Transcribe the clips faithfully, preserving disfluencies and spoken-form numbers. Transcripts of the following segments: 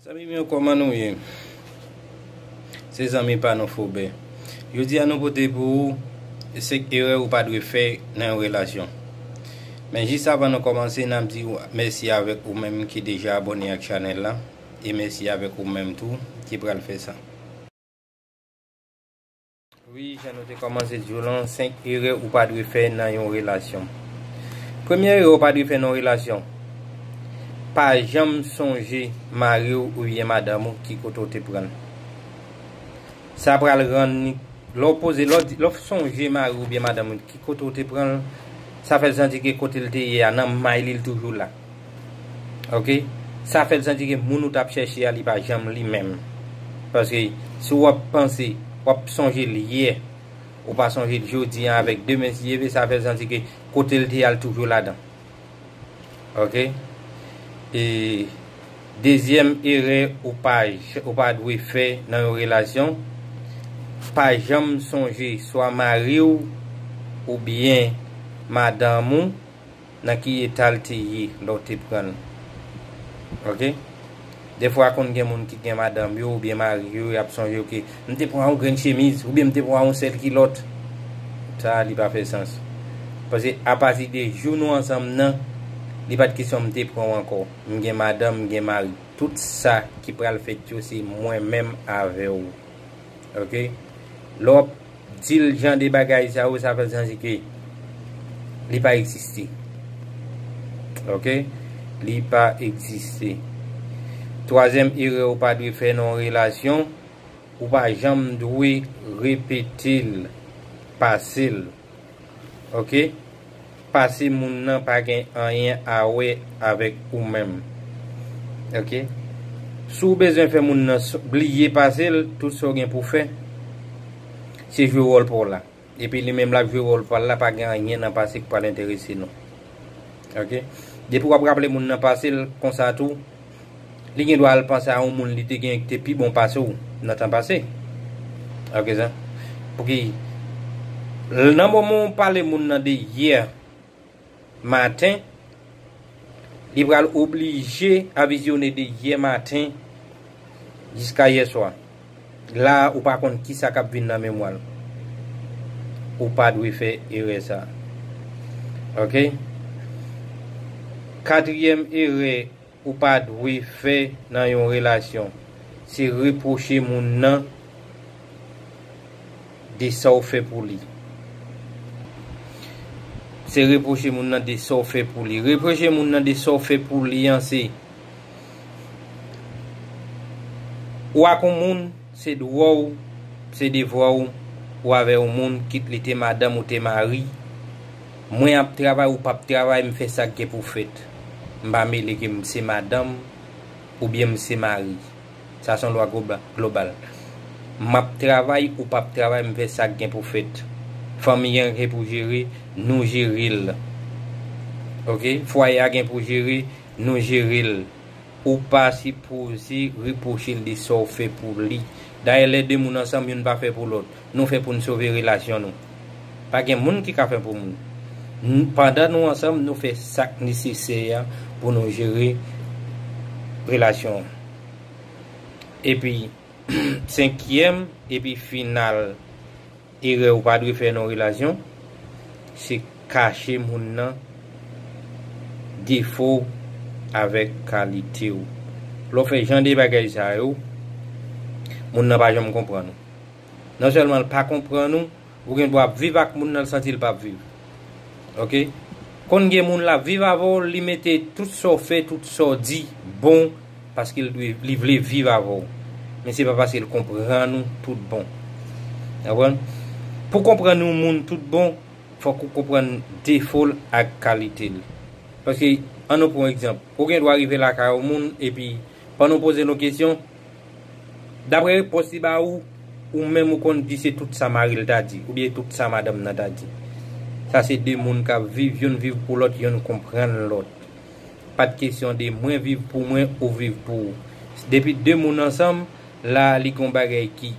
Zanmi m yo, kòman nou ye? Se zanmi pa nou Fobè. Jodi a nou pote pou ou senk erè ou pa dwe fè nan yon relasyon. Men jis avan nou kòmanse, n ap di w mèsi avèk ou menm ki deja abòne ak chanèl la, e mèsi avèk ou menm tou ki pral fè sa. Wi, jan nou te kòmanse di w lan, senk erè ou pa dwe fè nan yon relasyon. Premye erè ou pa dwe fè nan yon relasyon, pa janm sonje mari w oubyen madanm ou ki kote w te pran l. Sa pral rann li, lè w poze, lè w di, lè w sonje mari w oubyen madanm ou ki kote w te pran l, sa fè l santi ke kote l te ye a, nan may li, l toujou la. Oke? Sa fè l santi ke moun ou t ap chèche a, li pa janm li menm. Paske si w ap panse, w ap sonje l yè, ou pa sonje l jodi a avèk demen si Dye vle, sa fè l santi ke kote l te ye a, l toujou ladan. Oke? E dezyèm erè ou pa j-, ou pa dwe fè nan yon relasyon, pa janm sonje swa mari w oubyen madanm ou nan ki eta l te ye lè w te pran l. Oke? Defwa konn gen moun ki gen madanm yo oubyen mari yo, y ap sonje yo ke, "M te pran yon grenn chemiz, oubyen m te pran yon sèl kilòt." Sa a, li pa fè sans. Paske apati de jou nou ansanm nan, li pa t kesyon "M te pran w ankò." M gen madanm, m gen mari. Tout sa ki pral fèt yo, se mwen menm avè w. Oke? Lè w ap di l jan de bagay sa yo, sa fè l santi ke li pa egziste. Oke? Li pa egziste. Twazyèm erè ou pa dwe fè nan yon relasyon, ou pa janm dwe repete l, pase l. Oke? Pase moun nan pa gen anyen a wè avèk ou menm. Oke? Si w bezwen fè moun nan s-, bliye pase l, tout sa w gen pou fè, se jwe wòl pa w la. Epi li menm l ap jwe wòl pa l la, pa gen anyen nan pase k pral enterese nou. Oke? Depi w ap raple moun nan pase l konsa tou, li gen dwa al panse a yon moun li te gen ki te pi bon pase w nan tan pase. Oke, sa. Pouki, nan moman w pale moun nan de yè maten, li pral oblije avizyone de yè maten jiska yè swa. La, ou pa konn kisa k ap vin nan memwa l. Ou pa dwe fè erè sa. Oke? Katriyèm erè ou pa dwe fè nan yon relasyon, se repwoche moun nan de sa w fè pou li. Se repwoche moun nan de sa w fè pou li. Repwoche moun nan de sa w fè pou li an, se ou ak yon moun, se dwa w, se devwa w, ou avè yon moun, kit li te madanm ou te mari. Mwen ap travay, ou p ap travay, m fè sa k gen pou fèt. M pa mele ke m se madanm oubyen m se mari. Sa se yon lwa globa-, global. M ap travay, ou p ap travay, m fè sa k gen pou fèt. Fanmi an gen pou jere, nou jere l. Oke? Fwaye a gen pou jere, nou jere l. Ou pa sipoze repwoche l de sa w fè pou li. Dayè, lè de moun ansanm, youn pa fè pou lòt. Nou fè pou n sove relasyon nou. Pa gen moun ki ka fè pou moun. N-, pandan nou ansanm, nou fè sa k nesesè a pou nou jere relasyon an. Epi, senkyèm epi final erè ou pa dwe fè nan yon relasyon, se kache moun nan defo w avèk kalite w. Lè w fè jan de bagay sa yo, moun nan pa janm konprann ou. Non sèlman l pa konprann ou, ou gen dwa ap viv ak moun nan, l santi l p ap viv. Oke? Konn gen moun l ap viv avè w, li mete tout sa w fè, tout sa w di bon, paske l dwe, li vle viv avè w. Men se pa paske l konprann ou tout bon. Konprann? Pou konprann yon moun tout bon, fòk ou konprann defo l ak kalite l. Paske, ann nou pran yon egzanp. Ou gen dwa rive lakay yon moun, epi pandan w poze l yon kesyon, daprè repons li ba ou, ou menm ou konn di se tout sa mari l ta di, oubyen tout sa madanm nan ta di. Sa se de moun k ap viv, youn viv pou lòt, youn konprann lòt. Pa t kesyon de mwen viv pou mwen, ou viv pou ou. Depi de moun ansanm, la li gon bagay ki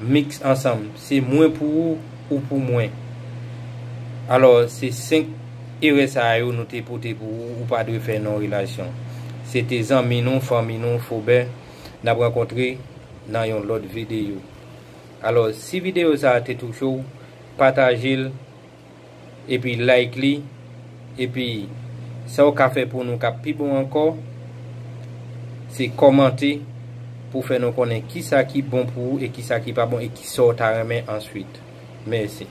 miks ansanm. Se mwen pou ou, ou pou mwen. Alò, se senk erè sa yo nou te pote pou ou, ou pa dwe fè nan yon relasyon. Se te zanmi nou, fanmi nou, Fobè. N ap rankontre nan yon lòt videyo. Alò, si videyo sa a te touche w, pataje l, epi like li, epi sa w ka fè pou nou k ap pi bon ankò, se kòmante pou fè nou konnen kisa ki bon pou ou e kisa ki pa bon e kisa w ta renmen answit. Mèsi.